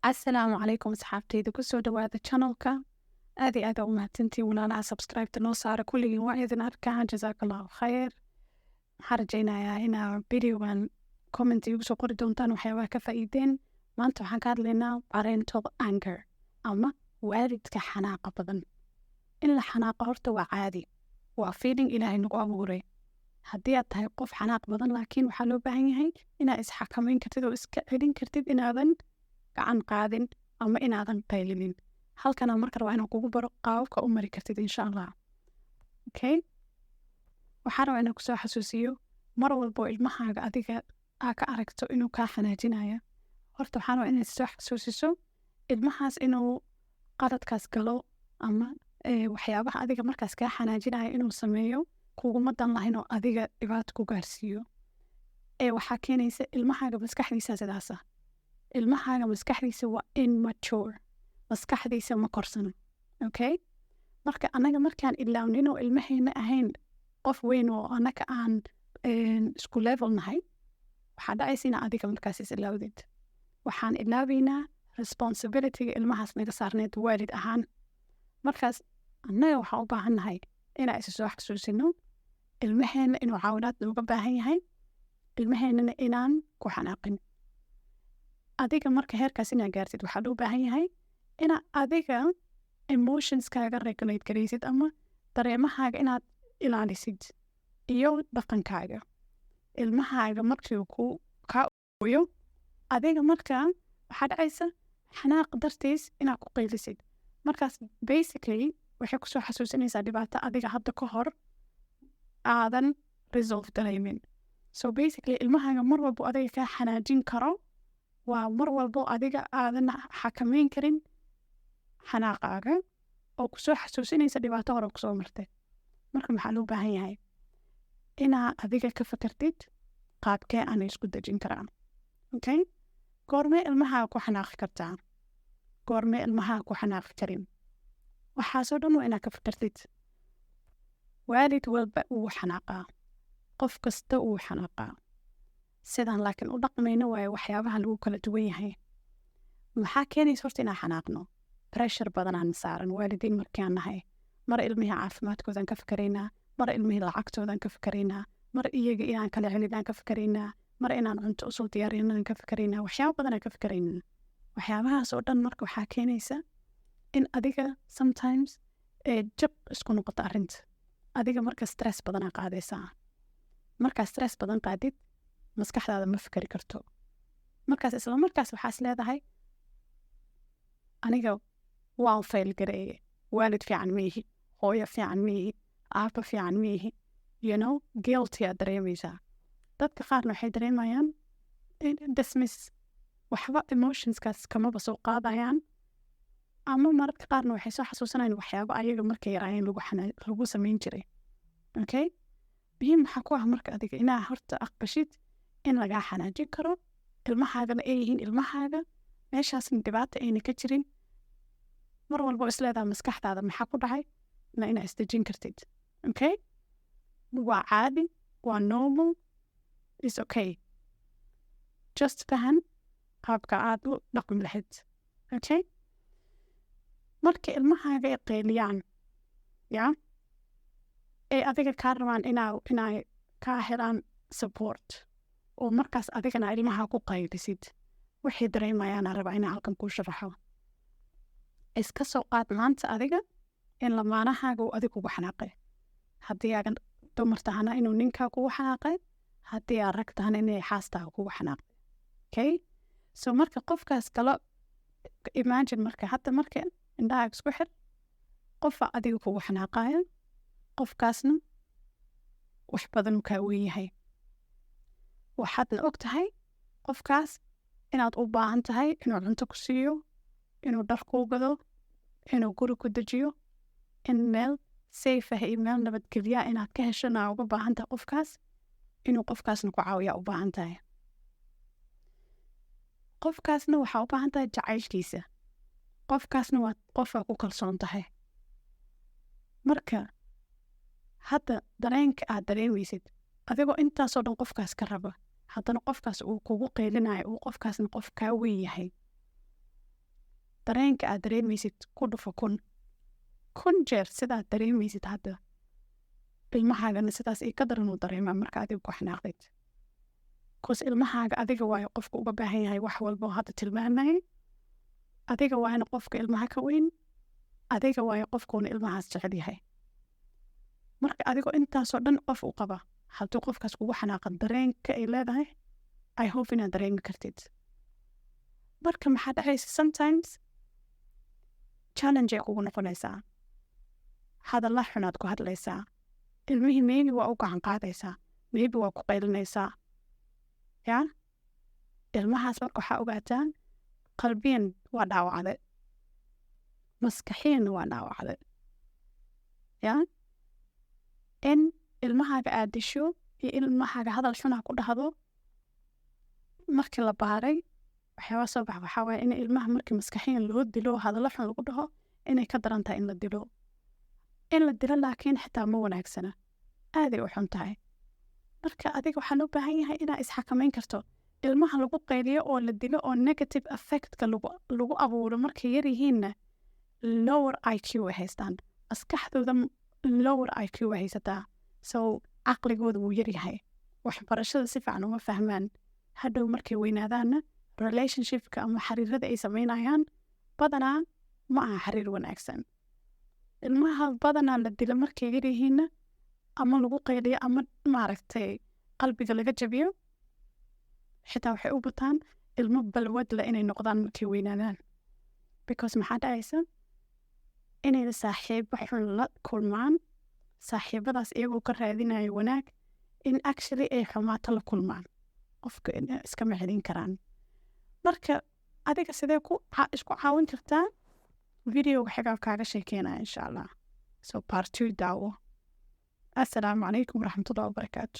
Asalaamu calaykum asxaabteyda, kusoo dhawaada channelka. Aad iyo aad aa u mahadsantihiin walaalaha subscribe-ta noo saara. Kulligiin waa idin arkaa, jazaaka Allahu khayr. Waxaan rajaynayaa inaa videogan comment igu soo qori doontaan waxyaabaha ka faa'iideen. Maanta waxaan ka hadlaynaa parental anger ama waalidka xanaaqa badan. In la xanaaqo horta waa caadi, waa feeling Ilaahay nagu abuuray. Haddii aad tahay qof xanaaq badan laakiin, waxaa loo baahan yahay inaad isxakamayn kartid oo iska celin kartid inaadan gacan qaadin ama inaadan qaylinin. Halkanaa marka rabaa inaan kugu baro qaababka u mari kartid, insha Allah. Okay, waxaan rabaa inaan kusoo xasuusiyo, mar walbo ilmahaaga adiga aa ka aragto inuu kaa xanaajinaya, horta waxaan rabaa inaad soo xasuusiso ilmahaas inuu qaladkaas galo ama waxyaabaha adiga markaas kaa xanaajinaya inuu sameeyo kuguma dan lahayn oo adiga dhibaato ku gaarsiiyo. Ee waxaa keenaysa ilmahaaga maskaxdiisa sidaasa. Ilmahaaga maskaxdiisa waa immature, maskaxdiisa ma korsano. Okay, marka annaga markaan ilaawno inuu ilmaheena ahayn qof weyn oo annaga aan isku level nahay, waxaa dhacaysa inaa adiga markaas is ilaawdid. Waxaan ilaabaynaa responsibilityga ilmahaas naga saarneed waalid ahaan. Markaas annaga waxaan u baahan nahay inaan isa soo xasuusino ilmaheena inuu caawinaad nooga baahan yahay, ilmaheennana inaan ku xanaaqin. Adiga marka heerkaas inaa gaartid, waxaa loo baahan yahay inaa adiga emotionskaaga regulate garaysid ama dareemahaaga inaad ilaalisid iyo dhaqankaaga. Ilmahaaga markii ku kaa ooyo, adiga marka waxaa dhacaysa xanaaq dartiis inaad ku qaylisid. Markaas basically waxay kusoo xasuusinaysaa dhibaato adiga hadda ka hor aadan resolve dareemin. So basically ilmahaaga mar walbo adiga kaa xanaajin karo waa mar walbo adiga aadan xakameyn karin xanaaqaaga oo kusoo xasuusinaysa dhibaato hore kusoo martay. Marka maxaa loo baahan yahay? Inaa adiga ka fakartid qaabkee ana isku dejin karaa. Okay, goormee ilmahaa ku xanaaqi kartaa, goormee ilmahaa ku xanaaqi karin? Waxaasoo dhan waa inaa ka fakartid. Waalid walba wuu xanaaqaa, qof kasta wuu xanaaqaa. Sidaan laakiin u dhaqmayno waayo waxyaabaha lagu kala duwan yahay. Maxaa keenaysa horta inaan xanaaqno? Pressure badanaan saaran waalidiin markaan nahay. Mar ilmihii caafimaadkoodaan ka fikaraynaa, mar ilmihii lacagtoodaan ka fikaraynaa, mar iyaga inaan kala celinaan ka fikaraynaa, mar inaan cunto usoo diyaarinaan ka fikaraynaa. Waxyaaba badanaan ka fikaraynaa. Waxyaabahaas oo dhan marka waxaa keenaysa in adiga sometimes ee jab isku noqoto arrinta. Adiga marka stress badanaa qaadaysaa. Markaa stress badan qaadid, maskaxdaada ma fikari karto. Markaas isla markaas waxaa is leedahay, "Aniga waan fail gareeye, waalid fiican ma ihi, hooyo fiican ma ihi, aabba fiican ma ihi." Guilty aad dareemaysaa. Dadka qaarna waxay dareemayaan dismiss, waxba emotionskaas kamaba soo qaadayaan, ama mararka qaarna waxay soo xasuusanayaan waxyaabo ayaga markay yaraayeen lagu samayn jiray. Okay, muhiim maxaa ku ah marka adiga? Inaa horta aqbashid in lagaa xanaajin karo, ilmahaagana ay yihiin ilmahaaga, meeshaasna dhibaata ayna ka jirin. Mar walbo isleedaha maskaxdaada maxaa ku dhacay na inaa isdejin kartid. Okay, waa caadi, waa normal, is okay. Just fahan qaabka aad u dhaqmi lahayd. Okay, marka ilmahaaga ay qeyliyaan ya ay adiga kaa rabaan inay kaa helaan support, oo markaas adigana ilmaha ku qaylisid, waxay dareemayaana rabaa inaa halkan kuu sharaxo. Iska soo qaad maanta adiga in lamaanahaaga uu adig kugu xanaaqay. Haddii aadan dumar tahana, inuu ninkaa kugu xanaaqay. Haddii aad rag tahana, inay xaastaaga kugu xanaaqay. Okay, so marka qofkaas kalo imagine, marka hadda marka indhahaaga isku xir, qofa adiga kugu xanaaqaya, qofkaasna wax badan uu kaa weyn yahay. Waxaadna og tahay qofkaas inaad u baahan tahay inuu cunto ku siiyo, inuu dhar kuu gado, inuu guri ku dejiyo, in meel safe ah iyo meel nabadgelya inaad ka heshona uga baahan tahay qofkaas, inuu qofkaasna ku caawiyaa u baahan tahay. Qofkaasna waxaa u baahan tahay jacaylkiisa. Qofkaasna waa qofaa ku kalsoon tahay. Marka hadda dareenka aad dareemaysid adigoo intaasoo dhan qofkaas ka raba, haddana qofkaas uu kugu qeylinayo, uu qofkaasna qof kaa weyn yahay. Dareenka aad dareemaysid ku dhufo 1000 jeer. Sidaad dareemaysid hadda, ilmahaagana sidaas iyo ka daran uu dareemaa marka adiga ku xanaaqdid, 'cause ilmahaaga adiga waayo qofka uga baahan yahay wax walba oo hadda tilmaamayay. Adiga waayna qofka ilmaha ka weyn, adiga waayo qofkuuna ilmahaas jecel yahay. Marka adigoo intaasoo dhan qof u qaba, hadduu qofkaas kugu xanaaqa, dareenka ay leedahay, I hope inaad dareemi kartid. Marka maxaa dhacaysa? Sometimes challenge ay kugu noqonaysaa, hadalla xunaad ku hadlaysaa ilmihii, maybe waa u gacan qaadaysaa, maybe waa ku qaylinaysaa. Ya ilmahaas marka waxaa ogaataa qalbiyan waa dhaawacde, maskaxiyanna waa dhaawacde. Ya in ilmahaaga aad disho iyo in ilmahaaga hadal xunaa ku dhahdo, markii la baaray waxyaabaa soo baxa waxaa waaye in ilmaha markii maskaxiyan loo dilo, hadallo xun lagu dhaho, inay ka daran tahay in la dilo. In la dilo laakiin xitaa ma wanaagsana, aaday u xun tahay. Marka adiga waxaa loo baahan yahay inaa isxakamayn karto. Ilmaha lagu qayliyo oo la dilo oo negative effectka lagu abuuro markay yar yihiinna, lower IQ ay haystaan, maskaxdooda lower IQ ay haysataa, so caqligooda wuu yaryahay, waxbarashada si fiican uma fahmaan. Hadhow markay weynaadaanna, relationshipka ama xiriirada ay sameynayaan badanaa ma aha xiriir wanaagsan. Ilmaha badanaa la dilo markay yaryihiinna ama lagu qayliyo ama maaragtay qalbiga laga jabiyo, xitaa waxay u bataan ilmo balwad leh inay noqdaan markay weynaadaan, because maxaa dhacaysa? Inayna saaxiibo xun la kulmaan, saaxiibadaas iyagoo ka raadinayo wanaag in actually ay xumaato la kulmaan. Qofka iskama celin karaan. Marka adiga sidee ku isku caawin kartaa? Videoga xigaa kaaga sheekeynaya, insha Allah. So part two daawo. Assalaamu calaykum waraxmatullahi wabarakaatu.